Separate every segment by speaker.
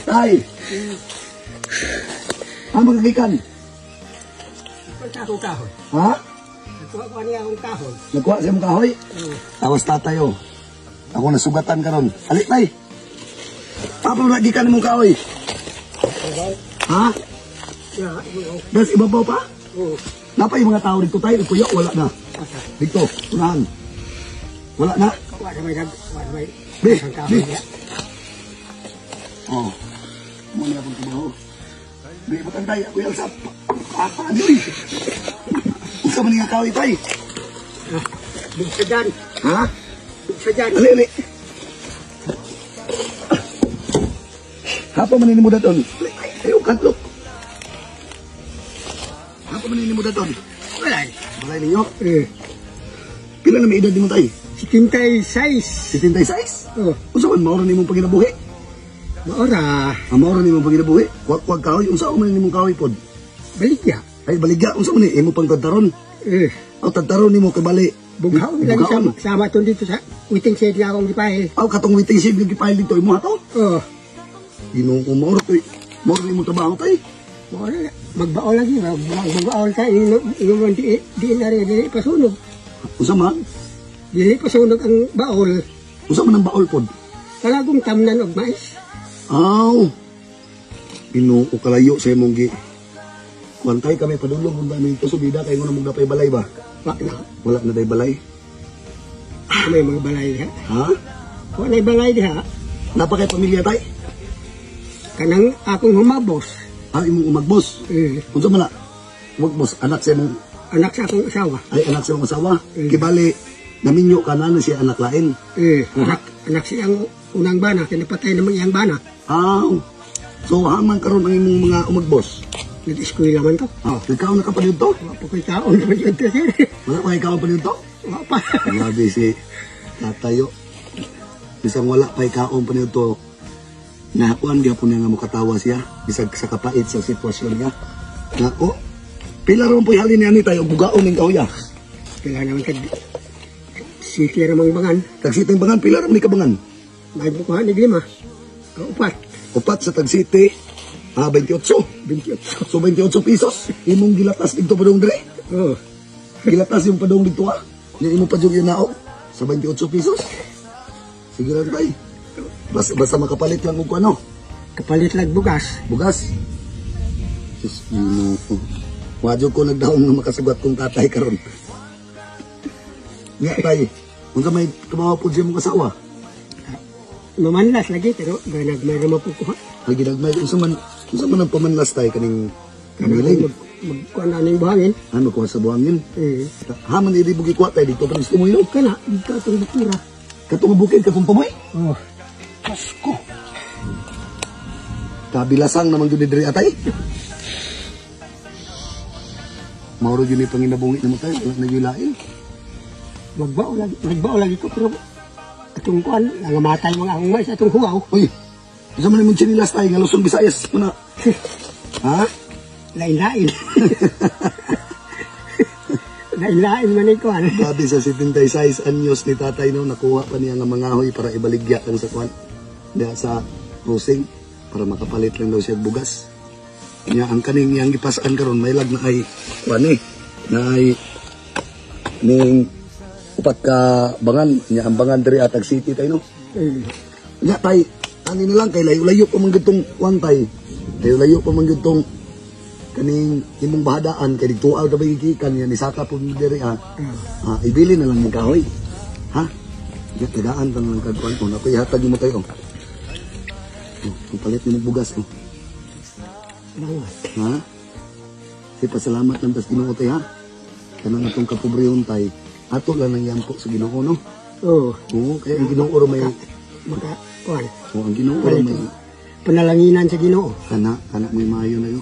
Speaker 1: Tay! Ah, magagikan?
Speaker 2: Punta akong kahoy.
Speaker 1: Ha?
Speaker 2: Nagkuha ko niya akong kahoy.
Speaker 1: Nagkuha siya mong kahoy? Tawas tatay, oh. Ako nasugatan karon. Alik, tay! Papa, lagi ka mong kahoy. Ha?
Speaker 2: Ya,
Speaker 1: Das ibabaw pa?
Speaker 2: oo.
Speaker 1: Napa yung mga tao dito tayo, kuya, wala na.
Speaker 2: Asa?
Speaker 1: Dito, unahan. Wala na.
Speaker 2: Wala may nag, wala may
Speaker 1: Be,
Speaker 2: isang
Speaker 1: be.
Speaker 2: kahoy niya.
Speaker 1: Oh. Muna akong trabaho. Be, batang tayo, kuya, sa papa, ano eh. Unsa man nga kahoy tay?
Speaker 2: Ah, Buksa dyan.
Speaker 1: Ha?
Speaker 2: Buksa dyan.
Speaker 1: Ali, ali. Hapa man ni mo daton. Ayo kadlok. Hapa man ni mo daton.
Speaker 2: Wala eh.
Speaker 1: Balay ninyo.
Speaker 2: Eh,
Speaker 1: Pila na may edad nimo tay?
Speaker 2: 76.
Speaker 1: 76?
Speaker 2: Oh,
Speaker 1: Unsa man maura nimong panginabuhi?
Speaker 2: maora.
Speaker 1: Ang maura nimong panginabuhi? Wag wag kahoy, unsa man nimong kahoy pod?
Speaker 2: Baligya.
Speaker 1: Ay baligya, unsa man ni imo pang tadtaron?
Speaker 2: Eh,
Speaker 1: Aw tadtaron nimo kay bali.
Speaker 2: Bughaon lang
Speaker 1: Bughaon.
Speaker 2: sama, sama itong dito sa waiting shed nga akong gipahil.
Speaker 1: Aw katong waiting shed nga gipile dito imo ato.
Speaker 2: Oh,
Speaker 1: Ginoo ko maura toy. Maura nimong trabaho tay.
Speaker 2: Maora. Magbaol lagi. Magbaol ka. Ino di, di na rin. Dili pasunog.
Speaker 1: Unsa man?
Speaker 2: Dili pasunog ang baol.
Speaker 1: Unsa man ang baol pod?
Speaker 2: Talagong tamnan og mais.
Speaker 1: Aw. Ginoo ko kalayo sa imong gi. Kuan tay kami padulong kung dami ito subida kay ngono mong napay balay ba?
Speaker 2: Wa na.
Speaker 1: Wala na day balay.
Speaker 2: May mga balay diha.
Speaker 1: Ha?
Speaker 2: Wa na balay diha.
Speaker 1: Napa kay pamilya tay?
Speaker 2: Kanang akong humabos.
Speaker 1: Ah, imong umagbos.
Speaker 2: Eh,
Speaker 1: Unsa man na? Umagbos anak sa imong
Speaker 2: anak sa akong asawa.
Speaker 1: Ay anak sa imong asawa.
Speaker 2: Mm.
Speaker 1: Kibali naminyo ka na na siya anak lain.
Speaker 2: Eh, anak, anak siyang unang bana. Kinapatay naman iyang bana.
Speaker 1: Aw. So haman karon ang imong mga umagbos.
Speaker 2: Nag-eskwela man to.
Speaker 1: Ah, nagkaon na ka pa dito?
Speaker 2: Wa pa ko'y taon naman yun to, sir.
Speaker 1: Wala pa ikaw pa dito?
Speaker 2: Wa pa.
Speaker 1: Grabe si tatayo. Bisang wala pa ikaon pa nito. Nakuan gyapon niya nga mukatawa siya bisag sa kapait sa sitwasyon niya. Nako. Pila ron po'y halin niya ni tayo bugaon ning kahoya.
Speaker 2: Kailangan naman kag city ramang bangan.
Speaker 1: Tag-city bangan pila ron ni kabangan?
Speaker 2: May bukuhan ni lima. O, upat.
Speaker 1: Upat sa tag-city. Ah, 28.
Speaker 2: 28.
Speaker 1: So 28 pesos. Imong gilatas dito padung dire.
Speaker 2: Oh,
Speaker 1: Gilatas yung padung dito ah. Nya imo pa jud yun nao sa 28 pesos. Sige lang tay. Basta, basta makapalit lang og ano.
Speaker 2: Kapalit lang bugas.
Speaker 1: Bugas. Sus, Ginoo. Wadyo ko nagdaong nga makasugat kong tatay karon. Nga tay, unsa may tumawa po siya mong asawa?
Speaker 2: Mamanlas lagi pero ganag may rama po kuha.
Speaker 1: Ay ginagmay unsa man ang pamanlas tay kaning kamiling?
Speaker 2: Mag magkuha na ning buhangin.
Speaker 1: Ano kuha sa buhangin?
Speaker 2: Eh,
Speaker 1: Haman iri bugi kuha tay dito pa gusto mo yun?
Speaker 2: Kana dito atong bukira.
Speaker 1: Katong bukid katong tumoy?
Speaker 2: Oh,
Speaker 1: Pasko. Kabilasang naman gyud diri atay. Mauro gyud ni panginabungi nimo tayo, wala na gyud lain.
Speaker 2: Magbao lagi, magbao lagi ko pero atong kuan nangamatay mga akong mais atong huwaw.
Speaker 1: Uy, unsa man imong tsinilas tay nga Luzon Visayas man na? Ha?
Speaker 2: Lain-lain. Lain-lain man ni kuan.
Speaker 1: Grabe sa 76 anyos ni tatay no, nakuha pa niya nga mangahoy para ibaligya lang sa kuan. Diha sa crossing para makapalit lang daw siya og bugas. Nya ang kaning iyang gipasan karon may lag na ay kuan eh, na ay ning upat ka bangan nya ang bangan diri atag city tay no.
Speaker 2: Eh,
Speaker 1: Nya tay, ani na lang kay layo-layo pa man gyud tong kuan tay. Layo-layo pa man gyud tong kaning imong bahadaan kay digtuaw ta ba gigikan nya ni saka pud diri ah. Ah, ibili na lang ng kahoy. Ha? Ya, tagaan pa na lang kag kuan ko. Naku, ihatag nimo tayo. Oh, ang palit nimo bugas oh.
Speaker 2: Salamat.
Speaker 1: Ha? Di pasalamat lang tas Ginoo tay ha. Kanang atong kapobrehon tay. Ato lang nang yampo sa Ginoo no.
Speaker 2: Oh,
Speaker 1: Oo, kaya ang Ginoo ro may
Speaker 2: maka kuan.
Speaker 1: Oo, ang Ginoo ro may
Speaker 2: Panalanginan sa Ginoo.
Speaker 1: Kana kana may maayo na yo.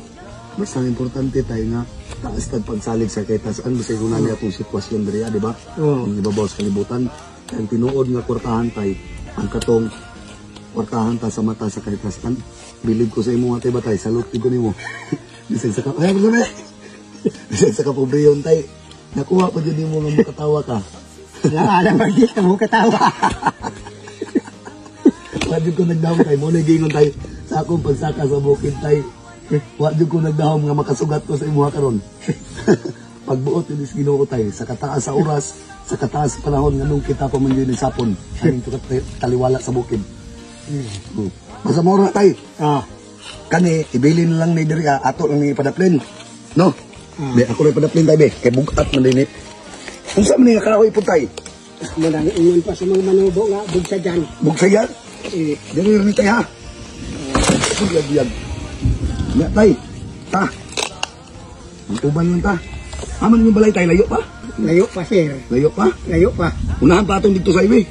Speaker 1: Basta ang importante tayo nga taas tag pagsalig sa kay taas-an basta kung nani atong sitwasyon diri di ba?
Speaker 2: Oo.
Speaker 1: Ang ibabaw sa kalibutan. Kaya ang tinuod nga kwartahan tay ang katong kwartahan ta sa mata sa kahitasan. Bilib ko sa imo nga tay ba tay, salute ko nimo. Bisag sa ka ay, grabe. Bisag sa kapobriyon tay. Nakuha pa jud nimo nga makatawa ka.
Speaker 2: Wala alam ba di ka mo katawa.
Speaker 1: Wala jud ko nagdawat tay, mo na gingon tay. Sa akong pagsaka sa bukid, tay, wa jud ko nagdahom nga makasugat ko sa imuha karon. Pagbuot ni Ginoo, tay, sa kataas sa oras, sa kataas sa panahon, nganong kita pa man jud ni sapon aning taliwala sa bukid. Basta mao ra, tay. Kani ibilin lang ni diri, ah, ato lang ni padaplin. No? Be, ako rin padaplin, tay, be. Kay bugat man din ni. Unsa man ni nga kahoy pud, tay?
Speaker 2: Murang ingon pa sa mga manubo nga bugsa dyan.
Speaker 1: Bugsayan?
Speaker 2: Eh,
Speaker 1: Diri rin, tay, ha. Buyag buyag. Ya, tay. Ta. Uban lang ta. Aman yung balay, tay, layo pa?
Speaker 2: Layo pa, sir.
Speaker 1: Layo pa?
Speaker 2: Layo pa.
Speaker 1: Unahan pa atong dito sa highway.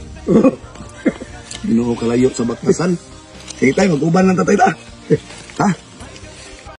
Speaker 1: Ginoo, kalayo sa Baktasan. Sige, tay, mag-uban lang ta, tay, ta.